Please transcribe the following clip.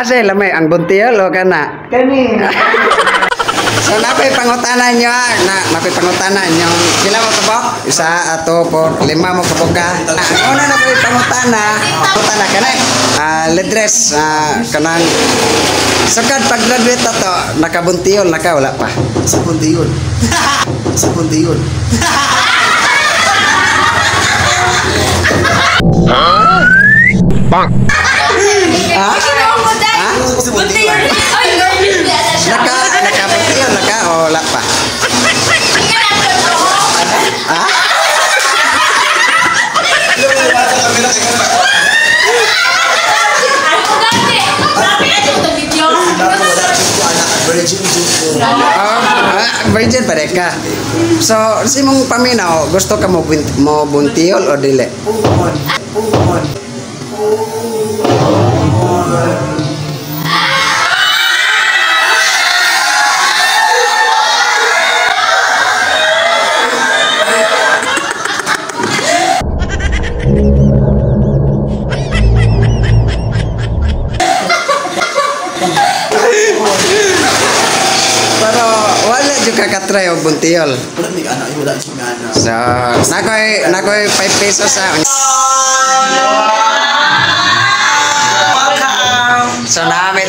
Asa lamay ang buntiol o kana? Kani. So napay pangutana nyo ah. Na napay pangutana nyo. Pila mo kabok? Isa, ato, por, lima mo kabok ka. Ah, una na ko'y pangutana. Pangutana ka na eh. Ah, Ledres, kanang sukad pag-graduate na to, nakabuntiol na ka, wala pa. Sa puntiyon. Sa puntiyon. Ha? Ha? Sa puntiyon. Nakabuntiol na ka o wala pa? Ha? Virgin jud ko. Ah, virgin pa ka. So, si mong paminaw, gusto ka mo buntiol o dili? Puhon. Puhon. Puhon. Pero wala jud ka katry og buntiol. Wala may anak, wala jud nga anak. So, nakoy 5 pesos sa. So, namin